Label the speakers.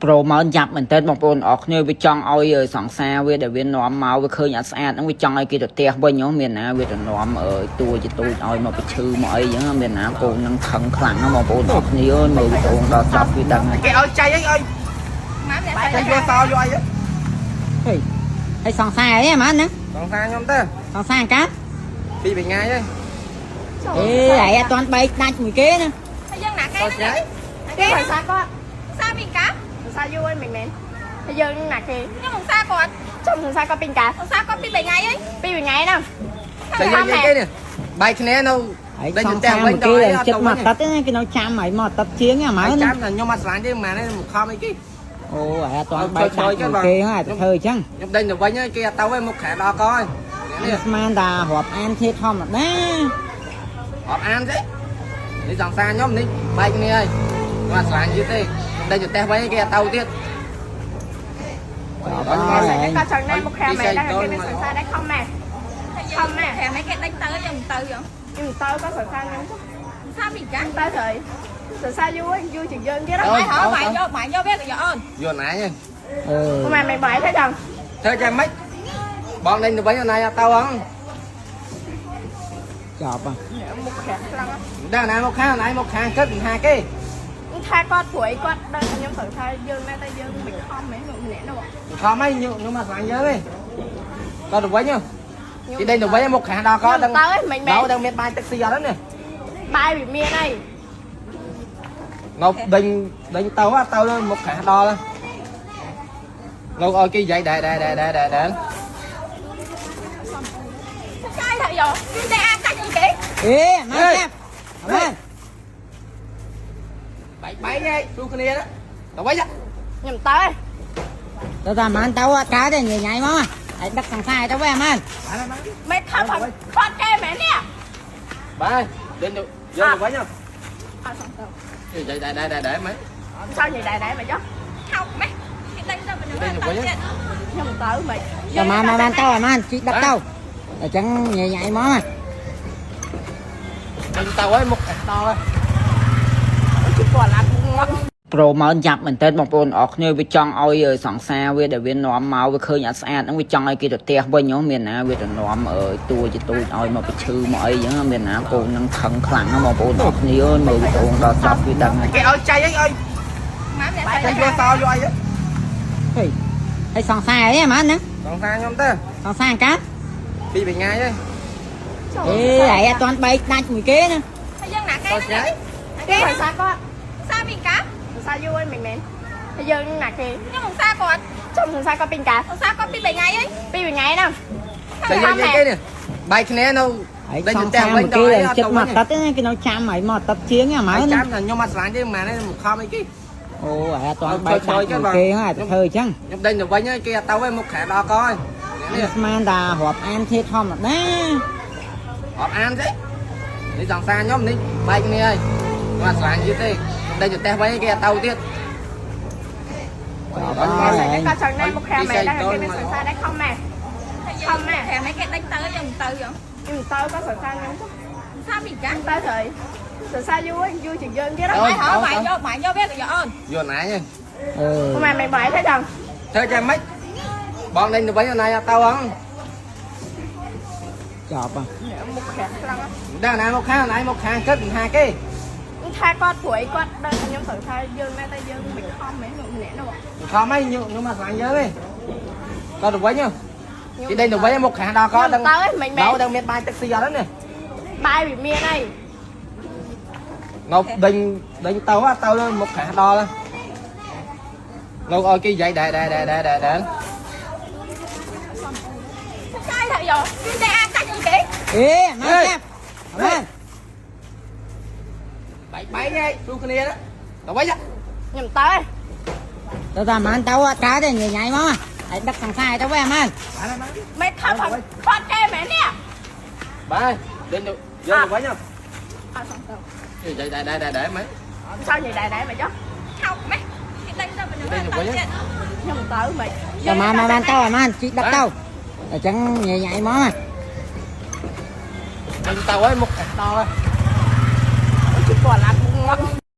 Speaker 1: ប្រូម៉ើយ៉ាប់មែនតើបងប្អូនអរគ្នាវាចង់ឲ្យសង្សារវាដែលវានាំមកវាឃើញអត់ស្អាតហ្នឹងវាចង់ឲ្យគេទៅផ្ទះវិញហ៎មានណាវាទៅនាំអើយតួជាទូចឲ្យមកប្រឈឺមកអីចឹងមានណាកូននឹងខឹងខ្លាំងណាស់បងប្អូនអរគ្នាអើយមើលវីដេអូដល់ចប់វាដឹងហើយ
Speaker 2: គេឲ្យចៃអីឲ្យ
Speaker 3: ម៉ាំអ្នក
Speaker 2: គេយកសោយកអី
Speaker 1: ហេហើយសង្សារអីហ្មងហ្នឹង
Speaker 2: សង្សារខ្ញុំទៅ
Speaker 1: សង្សារកា
Speaker 2: ពីរថ្ងៃហើយ
Speaker 1: អេហើយអត់ទាន់បែកដាច់មួយគេណា
Speaker 3: ហើយយើងណាគេ
Speaker 2: តោះស្ងាយ
Speaker 3: គេ
Speaker 4: គេសង្សារគាត់
Speaker 3: សាមីកា
Speaker 4: សង្សារយូរហើយមិនមែនហើយយើងណាគេ
Speaker 3: ខ្ញុំសង្សារគាត់
Speaker 4: ចំសង្សារគាត់ពីកា
Speaker 3: សង្សារគាត់ពី3ថ្ងៃហើយ
Speaker 4: ពីរថ្ងៃហ្នឹង
Speaker 2: តែយើងគេនេះបែកគ្នានៅ
Speaker 1: ហើយ
Speaker 2: ដេញ
Speaker 1: សង្
Speaker 2: ទៅផ្ទះ
Speaker 1: សារមួយគេ
Speaker 2: វិញដល់អីអត់
Speaker 1: ចិត្ត
Speaker 2: ទៅវិញ
Speaker 1: មកអាទិត្យណាគេនៅចាំហើយមកអាទិត្យជាងហ្មងណា
Speaker 2: ចាំតែខ្ញុំអត់ស្រឡាញ់ទេម៉ានេះមកខំអីគេ
Speaker 1: អូហើយអត់ទាន់បែកដាច់មួយគេហើយធ្វើអញ្ចឹង
Speaker 2: ខ្ញុំដេញទៅវិញហើយគេអត់ទៅហើយមកខែដល់កហើយនេះ
Speaker 1: ស្មានតារាប់អានគ្នាធម្មតា
Speaker 2: អត់អានទេនេះសង្សារខ្ញុំនេះបែកគ្នាហើយខ្ញុំអត់ស្រឡាញ់ទៀតទេខ្ញុំដេញទៅផ្ទះវិញគេអត់ទៅទៀត
Speaker 4: គាត់ចង់ណែមកខាមែនដែរគេមានសង្សារដែរខំម៉ែ
Speaker 3: ហើយយើងខាងនេះគេដេញទៅយើងមិនទៅហ៎
Speaker 4: ខ្ញុំទៅគាត់សង្សារខ្ញុំ
Speaker 3: សង្សារមីកា
Speaker 4: ទៅហើយសង្សារយូរហើយយូរជាងយើងទៀត
Speaker 3: បាយហ៎បាយយកបាយយកវាក៏យកអូន
Speaker 2: យកណៃហ្នឹង
Speaker 1: អឺ
Speaker 4: ម៉ែមិនបាយទេចឹង
Speaker 2: ធ្វើចាំម៉េចបងដេញទៅវិញណៃអត់ទៅហង
Speaker 1: ចប់
Speaker 4: មុខក្រាស់ខ្លាំង
Speaker 2: មិនដឹងណាមកខាងណៃមកខាងគិតមិនថាគេ
Speaker 4: ថាគាត់ព្រួយគាត់ដឹងខ្ញុំសង្សារយើងណែតែយើងមិនខំហ៎ម្នាក់នោះ
Speaker 2: ខំហើយខ្ញុំមកស្រឡាញ់យើងទេដល់ទៅវិញគេដេញទៅវិញមកខាងដល់កដឹង
Speaker 4: ទៅមិនមែន
Speaker 2: ដល់ដឹងមានបាយទឹកស៊ីអត់ហ្នឹង
Speaker 4: បាយវាមានហើយ
Speaker 2: នៅដេញដេញទៅទៅមកខាងដល់នៅឲ្យគេនិយាយដែរដែរដែរដែរដែរ
Speaker 3: ចាយថាយកគេតែអាកាច់អីគេ
Speaker 1: អេមកចាប់មក
Speaker 2: បែកបែកហើយស៊ូគ្នាទៅវិញ
Speaker 4: ខ្ញុំទៅ
Speaker 1: ទៅតាមបានទៅអត់កើតទេញ៉ៃមកហើយដឹកសង្សារទៅវិញអាម៉ាន
Speaker 4: មិនខំគាត់គេមែននេះ
Speaker 2: បាយដេញទៅយកទៅវិញ
Speaker 4: អត់សង្សារ
Speaker 2: និយាយដែរដែរដែរមែន
Speaker 4: sao nhảy đại đại mà chứ
Speaker 3: ថោកម៉េះគេដេញទៅប៉ុណ្ណឹងទៅទៀត
Speaker 4: nhưng mà tới mày
Speaker 1: ទៅមកមកបានទៅអាម៉ានជីដឹកទៅអញ្ចឹងញ៉ៃញ៉ៃមក
Speaker 2: ដេញទៅហើយមកខាងដល់ហើយ
Speaker 4: chỉ còn là ngon
Speaker 1: ប្រូម៉ើយ៉ាប់មែនតើបងប្អូនអរគ្នាវាចង់ឲ្យសង្សារវាដែលវានាំមកវាឃើញអត់ស្អាតហ្នឹងវាចង់ឲ្យគេទៅផ្ទះវិញហ៎មានណាវាទៅនាំអើយតួជាទូចឲ្យមកប្រឈឺមកអីចឹងមានណាកូននឹងខឹងខ្លាំងណាស់បងប្អូនអរគ្នាអើយមើលវីដេអូដល់ចប់វាដឹងហើយ
Speaker 2: គេឲ្យចៃអីឲ្យ
Speaker 3: ម៉ាំអ្នក
Speaker 2: គេយកសោយកអី
Speaker 1: ហេហើយសង្សារអីអាម៉ានហ្នឹង
Speaker 2: សង្សារខ្ញុំទៅ
Speaker 1: សង្សារកា
Speaker 2: ពីរថ្ងៃហើយ
Speaker 1: អេហើយអត់ទាន់បែកដាច់មួយគេណា
Speaker 3: ហើយយើងណាគេ
Speaker 2: តោះស្ងាយ
Speaker 3: គេ
Speaker 4: គេsao có
Speaker 3: សាមីកា
Speaker 4: sao vui mình mến thì giờ là cái
Speaker 3: ខ្ញុំសង្សារគាត់
Speaker 4: trong sao có pin cả
Speaker 3: សង្សារគាត់ពី3ថ្ងៃហើយ
Speaker 4: pin ngày nào
Speaker 2: តែយើងគេនេះបែកគ្នានៅ
Speaker 1: ហើយ
Speaker 2: ដេញ
Speaker 1: សង្
Speaker 2: ទៅផ្ទះវិញ
Speaker 1: សារមួយគេ
Speaker 2: ដល់អីអត់
Speaker 1: ចិត្ត
Speaker 2: ទៅវិញ
Speaker 1: មកអាទិត្យណាគេនៅចាំហើយមកអាទិត្យជាងអាម៉ាន
Speaker 2: ចាំតែខ្ញុំអត់ស្រឡាញ់ទេម៉ានេះមកខំអីគេ
Speaker 1: អូហើយអត់ទាន់បែកដាច់មួយគេហើយធ្វើអញ្ចឹង
Speaker 2: ខ្ញុំដេញទៅវិញហើយគេអត់ទៅហើយមកខែដល់កហើយនេះ
Speaker 1: ស្មានតារាប់អានគ្នាធម្មតា
Speaker 2: អត់អានទេនេះសង្សារខ្ញុំនេះបែកគ្នាហើយខ្ញុំអត់ស្រឡាញ់ទៀតទេខ្ញុំដេញទៅផ្ទះវិញគេអត់ទៅទៀត
Speaker 1: ចប់ហើយ
Speaker 4: có chẳng nay một khe mẹ đang cái bên sao đấy không mẹ
Speaker 3: ហើយយើងខាងនេះគេដេញទៅយើងមិនទៅហ៎
Speaker 4: nhưng mà tới có sao nhưng
Speaker 3: សាមីកា
Speaker 4: tới rồi sao vui vui chuyện dân chứ đó
Speaker 3: បាយហ៎បាយយកបាយយកវាក៏យកអូន
Speaker 2: យកណៃហ្នឹង
Speaker 1: អឺ
Speaker 4: mà mày bài thế chẳng
Speaker 2: ធ្វើចាំម៉េចបងដេញទៅវិញណៃអត់ទៅហង
Speaker 1: ចប់
Speaker 4: một khe lắm
Speaker 2: មិនដឹងណាមកខាងណៃមកខាងគិតមិនថាគេ
Speaker 4: ថាគាត់ព្រួយគាត់ដឹងថាខ្ញុំសង្សារយើងណែតែយើងមិនខំហ៎ម្នាក់នោះ
Speaker 2: ខំហើយខ្ញុំអត់ស្រឡាញ់យើងទេដល់ទៅវិញគេដេញទៅវិញមកខាងដល់កដឹង
Speaker 4: ទៅមិនមែន
Speaker 2: ដល់ដឹងមានបាយទឹកស៊ីអត់ហ្នឹង
Speaker 4: បាយវាមានហើយ
Speaker 2: នៅដេញដេញទៅទៅមកខាងដល់នៅឲ្យគេនិយាយដែរដែរដែរដែរដែរ
Speaker 3: ចាយថាយកគេតែអាកាច់អីគេ
Speaker 1: អេមកចាប់មក
Speaker 2: បែកបែកហើយស៊ូគ្នាទៅវិញ
Speaker 4: ខ្ញុំទៅ
Speaker 1: ទៅតាមបានទៅអត់កើតទេញ៉ៃញ៉ៃមកហើយដឹកសង្សារទៅវិញអាម៉ាន
Speaker 4: មិនខំគាត់គេមែននេះ
Speaker 2: បាយដេញទៅយកទៅវិញ
Speaker 4: អត់សង្សារ
Speaker 2: និយាយដែរដែរដែរមែន
Speaker 4: sao nhảy đại đại mà chứ
Speaker 3: ថោកម៉េះគេដេញទៅប៉ុណ្ណឹងទៅទៀត
Speaker 4: ខ្ញុំទៅមិន
Speaker 1: ទៅមកមកបានទៅអាម៉ានជីដឹកទៅអញ្ចឹងញ៉ៃញ៉ៃមក
Speaker 2: ដេញទៅហើយមកខាងដល់ហើយ